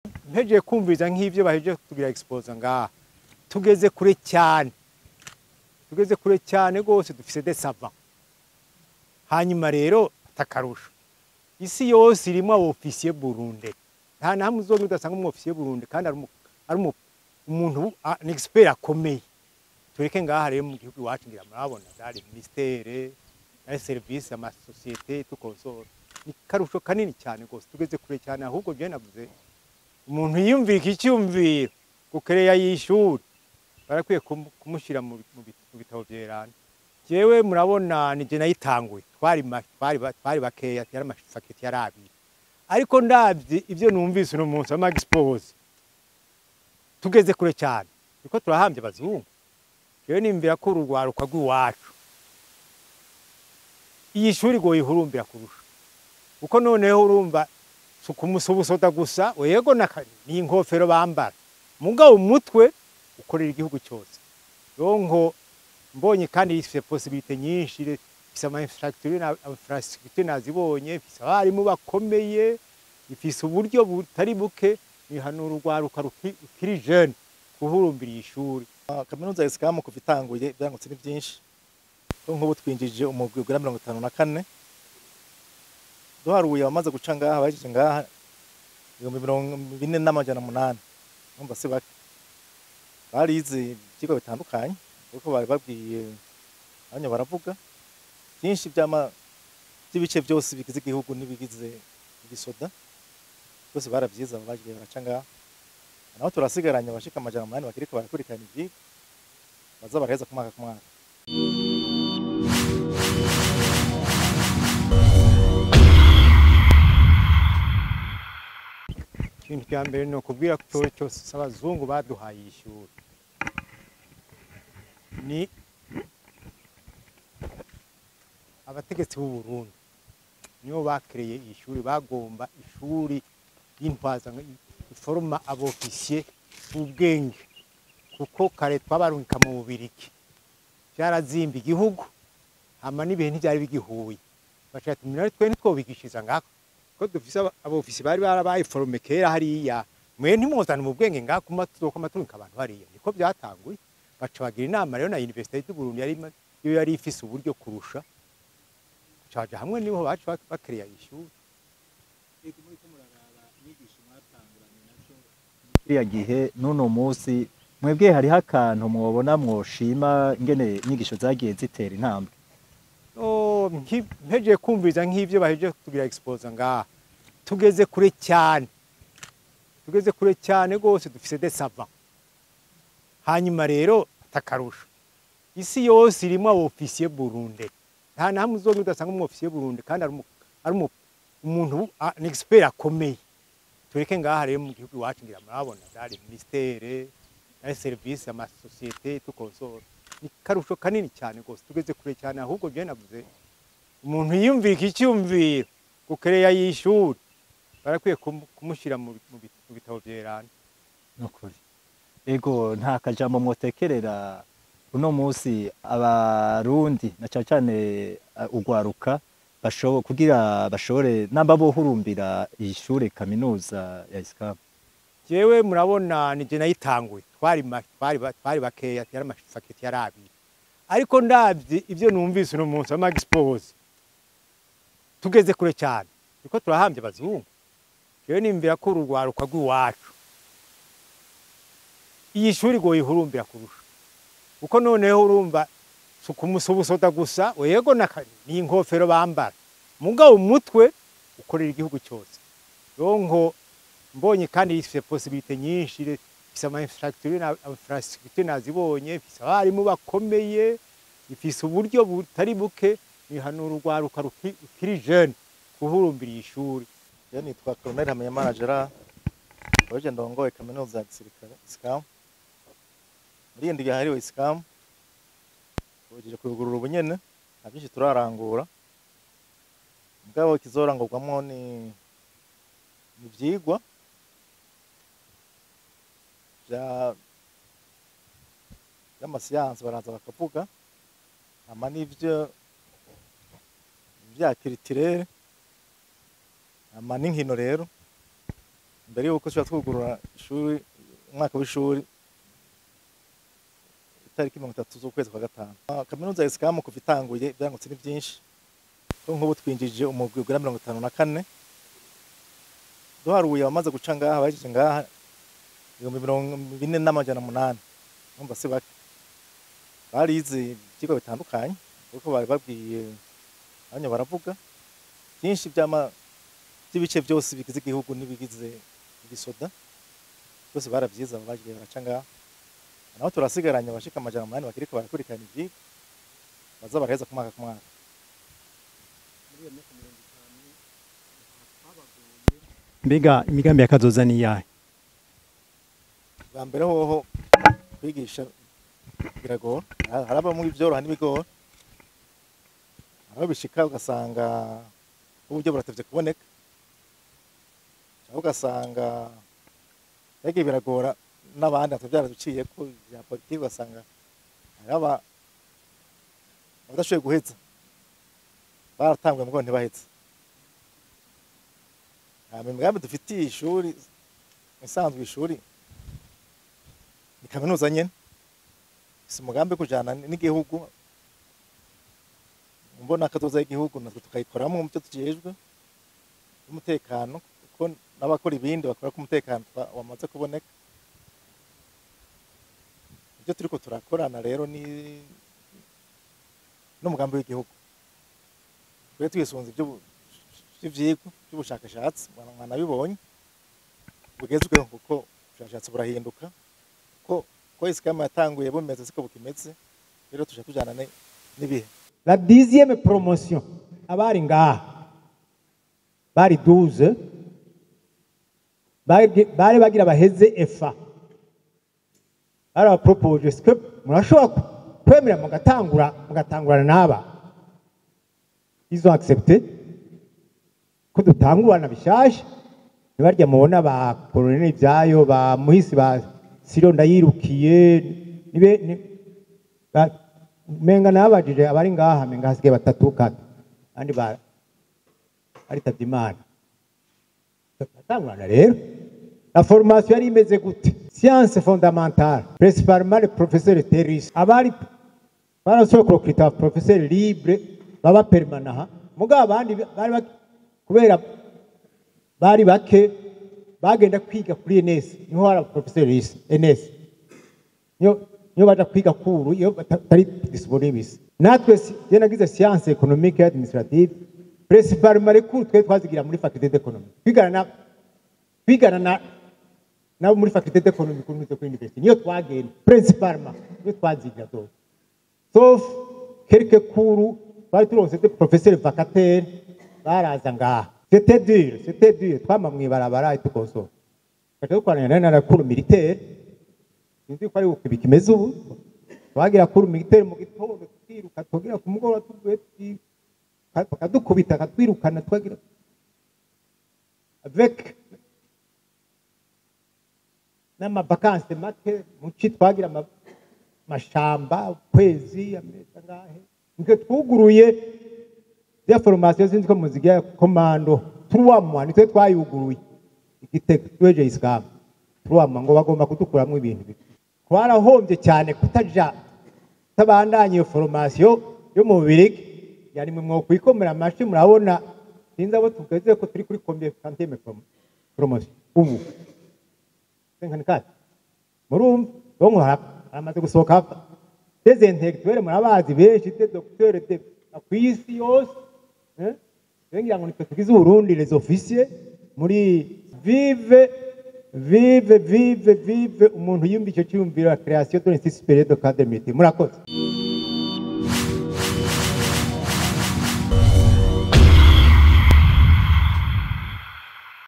Mpejeje kumviriza nk'ivyo bahejeje kutugira exposer ngaha, tugeze kure cyane, tugeze kure cyane rwose, dufise des savants. Hanyuma rero atakarusho, isi yose irimwo aba officier burundais. Nta na hamwe uzogenda udasanga umu officier burundais, kandi ari umuntu ni expert akomeye. Tureke ngaha rero mu gihugu iwacu, ngira murabona dari ministère, dari service, ama société tukonsora. Ni karusho kanini cyane rwose, tugeze kure cyane. Ahubwo je navuze, umuntu yiyumvira iki cyumviro gukereya y'ishuri, barakwiye kumushyira mu bitabo vyerana. Jewe murabona nije nayitanguye, twari bakeya, yari ama facultés yari abiri. Ariko ndavye ivyo numvise uno munsi ama exposé, tugeze kure cyane, niko turahambye abazungu. Jewe nimvira ko urugwaruka rw'iwacu iyi shuri goyihurumbira kurusha, kuko noneho urumva si ukumusubusoda gusa, yego ni inkofero bambara, mugabo umutwe ukorera igihugu cyose. Donc mbonye kandi ifise possibilité nyinshi, ifise ama infrastructure na infrastructure nazibonye, ifise abarimu bakomeye, ifise uburyo butari buke. Nihanura urwaruka rukiri jeune kuhurumbira iyi shuri. Kaminuza ya ISCAM kuva itanguye ivyangutse ni byinshi, ko nk'ubu twinjije umugwi ugera 54. Duharuye abamaze guca ngaha, bahejeje ngaha, 40800. Numva si bake. Barize ivyigwa bitandukanye, kuko bari babwiye abanya baravuga byinshi byama by'ibice byose bigize igihugu n'ibigize igisoda byose baravyize. Abo bagiye baraca ngaha naho turasigaranye abashika 800 bakiriko barakurikirana ivyigwa, baza baraheza ku mwaka ku mwaka. Ikintu cya mbere ni ukubwira ko cyose abazungu baduhaye iyi shuri ni abategetsi b'u Burundi, nibo bakereye iyi shuri. Bagomba ishuri y'intwaza iforoma aba officiers b'ubwenge, kuko kare twabarungika mu Bubirigi, byarazimba igihugu, hama n'ibihe ntibyari bigihuye. Baca ati: "Mwe twe ntitwobigishiriza ngako, ko dufise aba officiers bari barabaye formés kera hariya, mwe ntimwozana mu bwenge ngako, kuma tuzokoma turungika abantu hariya." Niko byatanguye. Baca bagira inama rero na Université y'u Burundi, yari yo yari ifise uburyo kurusha, baca hamwe, niho baca bakereya ishuri. Ego, muriko muraraba inyigisho mwatanguranye nazo kiriya gihe n'uno munsi, mwebwe hariho akantu mwobona mwoshima ingene inyigisho zagiye zitera intambwe? Oh, mpejeje kumviriza nk'ivyo bahejeje kutugira exposer ngaha, tugeze kure cyane, tugeze kure cyane rwose, dufise des savants. Hanyuma rero atakarusho, isi yose irimwo aba officier burundais. Nta na hamwe uzogenda udasanga umu officier burundais, kandi ari umuntu ni expert akomeye. Tureke ngaha rero mu gihugu iwacu, ngira murabona dari ministère, dari service, ama société tukonsora. Ni karusho kanini cyane rwose, tugeze kure cyane. Ahubwo je navuze, umuntu yiyumvira iki cyumviro gukereya y'ishuri, barakwiye kumushyira mu bitabo vyerana. Nukuri ego, nta kajambo mwotekerera uno munsi abarundi na cane cane ugwaruka kugira bashobore namba bohurumbira iyi shure kaminuza ya ISCAM? Jewe murabona nije nayitanguye, twari bakeya, yari ama facultés yari abiri. Ariko ndavye ivyo numvise uno munsi ama exposé, tugeze kure cyane, niko turahambye abazungu. Jewe nimvira ko urugwaruka rw'iwacu iyi shuri goyihurumbira kurusha, kuko noneho urumva si ukumusubusoda gusa, yego ni inkofero bambara, mugabo umutwe ukorera igihugu cyose. Donc mbonye kandi ifise possibilité nyinshi, ifise ama infrastructure na infrastructure nazibonye, ifise abarimu bakomeye, ifise uburyo butari buke. Nihanura urwaruka rukiri jeune kuhurumbira iyi shuri. Je nitwa Colonel Hamenyamana Gerard, waje ndongoye kaminuza ya gisirikare ISCAM. Muri iyi ndwi yahariwe ISCAM, tugejeje kuyugurura ubu nyene, nta byinshi turarangura. Mugabo ikizorangurwamwo ni ivyigwa vya vy'amasiyansi, baraza bakavuga, hama n'ivyo vya culturel, hama n'inkino rero. Mbere yuko tuba twugurura ishuri, umwaka w'ishuri itariki 30 z'ukwezi kwa gatanu. Kaminuza ya ISCAM kuva itanguye ivyangutse ni vyinshi, ko nk'ubu twinjije umugwi ugera 54, duharuye abamaze guca ngaha bahejeje ngaha 40,800. Urumva si bake, barize ivyigwa bitandukanye kuko bari babwiye abanya baravuga byinshi by'ibice byose bigize igihugu n'ibigize igisoda byose baravyize, bagiye baraca ngaha. Naho turasigaranye abashika 800 bakiriko barakurikirana ivyigwa, baza baraheza ku mwaka ku mwaka. Mbega imigambi ya kazoza ni iyahe? Bwa mbere hoho kwigisha biragora, harabamwo ivyoroha n'ibigora, haraho bishika ugasanga uburyo buratevye kuboneka, canke ugasanga yagiye biragora n'abandi natwe vyaraduciyeko vya politiki, ugasanga hariho abadashoboye guheza baratanguye mugabo ntibaheze. Hama imigambi dufitiye ishuri isanzwe, ishuri ni kaminuza nyene, si umugambi kujana n'igihugu, mbona kazoza y'igihugu natwe tukayikoramwo mu byo tujejwe umutekano, kuko n'abakora ibindi bakora ku mutekano wamaze kuboneka. Ibyo turiko turakorana rero ni n'umugambi w'igihugu, twe twisunze ivyigwa by'ubushakashatsi mwanabibonye bugezweho, kuko ubushakashatsi burahinduka, ko ISCAM yatanguye bumeze siko bukimeze, rero tuja tujana n'ibihe. La 10e promotion abari ngaha bari 12, bari bagira baheze EFA, barabapropoje que murashobora kwemera mugatangurana n'aba. Ils ont accepté ko dutangurana bishasha. Ntibarya mubona ba colonel Ivyayo, ba Muhisi, ba Siro Ndayirukiye, nibe menga nabajije abari ngaha, menga hasigaye batatu kati andi baritavye Imana. Batangurana rero la formation yari imeze gute? Science fondamentale, principalement le professeur Terris, abari barasohoye kurecruta professeur libre baba permanent, mugabo abandi bari kubera bari bake bagenda kwiga kuri ENS, niho hari professeur ENS niyo baja kwiga kuru iyo batari disponible. Natwe je nagize science économique et administrative, principalement les cours twe twazigira muri faculté d'économie, twigana na muri faculté d'économie kuri université, niyo twagenda principalement, niyo twazigira to, sauf quelques cours bari turonse de professeur vacataire baraza ngaha. C'était dur, twama mwibarabara itukonsora kaje dukorana na cours militaire, sinzi ko ari uko bikimeze ubu. Twagira cours militaire mu gitondo tukiruka, tugira ku mugoroba tuvuye bakadukubita akatwirukana, twagira avec n'amavakansi make muci twagira amashamba ukwezi amezi angahe. Nitwe twuguruye ya formation, sinzi ko muzigira komando 3 mois, nitwe twayuguruye igitego tweje ISCAM 3 mois ngo bagomba kudukuramwo ibintu. Twarahombye cyane kutaja tabandanye iyo formation yo mu Bubirigi, yani mwe mwokwikomera amashi murabona sinzi abo tugeze ko turi kuri combien quantième promotion ubu 54 murumva donc haramaze gusohoka des intellectuels murabazi benshi, des docteurs de kwisi yose, ngira ngo nitwe tugize Burundi les officiers muri vive vive vive vive umuntu yumva icyo cyumviro la création de l'institut supérieur de cadre militaire. Murakoze.